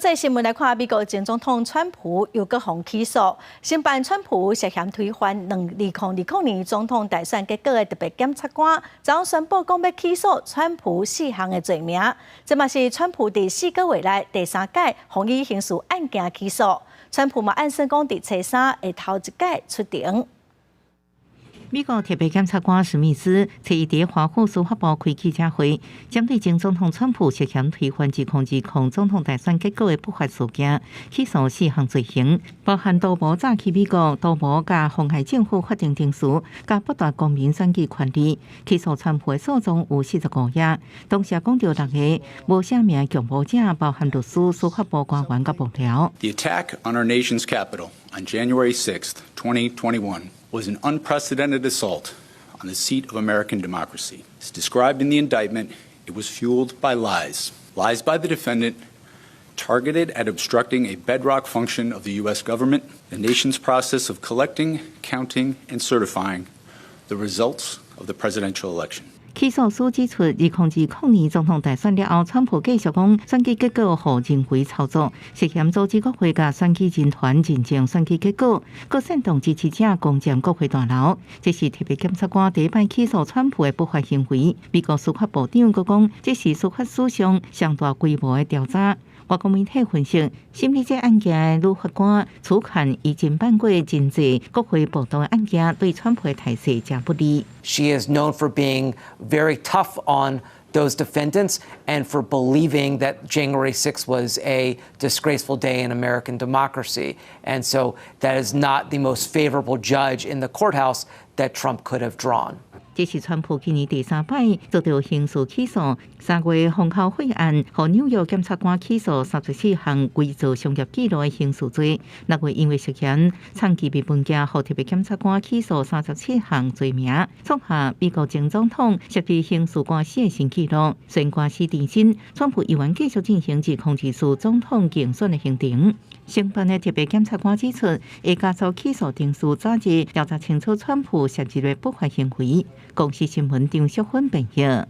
這新聞來看，美國前總統川普又閣予起訴，承辦川普涉嫌推翻2020年總統大選結果的特別檢察官，昨宣布講欲起訴川普四項的罪名。這嘛是川普佇4個月內第三擺予以刑事案件起訴。川普嘛按算講，佇初三會頭一擺出庭。美國特別檢察官史密斯初一佇華府司法部開記者會，針對前總統川普涉嫌推翻2020總統大選結果的不法事件，起訴四項罪行，包含圖謀詐欺美國、圖謀共妨礙政府法定程序、佮剝奪公民選舉權利。起訴川普的訴狀有45頁，同時講著六个無寫名共謀者，包含律師、司法部官員佮幕僚。 The attack on our nation's capital on January 6th, 2021, was an unprecedented assault on the seat of American democracy. As described in the indictment, it was fueled by lies. Lies by the defendant targeted at obstructing a bedrock function of the U.S. government, the nation's process of collecting, counting, and certifying the results of the presidential election. 起訴書指出，2020年總統大選了後，川普繼續講選舉結果予人為操作，涉嫌阻止國會佮選舉人團認證選舉結果，閣煽動支持者攻佔國會大樓。這是特別檢察官第一擺起訴川普的不法行為。美國司法部長閣講，這是司法史上上大規模的調查。外國媒體分析，審理這案件的女法官此前已經辦過真濟國會暴動的案件，對川普的態勢誠不利。 She is known for being very tough on those defendants and for believing that January 6th was a disgraceful day in American democracy. And so that is not the most favorable judge in the courthouse that Trump could have drawn. 這是川普今年第三擺遭到刑事起訴。3月封口費案，予紐約檢察官起訴34項偽造商業記錄的刑事罪。6月因為涉嫌藏機密文件，予特別檢察官起訴37項罪名，創下美國前總統涉及刑事官司的新紀錄。雖然官司纏身，川普依然繼續進行2024總統競選的行程。承辦的特別檢察官指出，會加速起訴程序，早日調查清楚川普涉及的不法行為。公視新聞張淑芬編譯。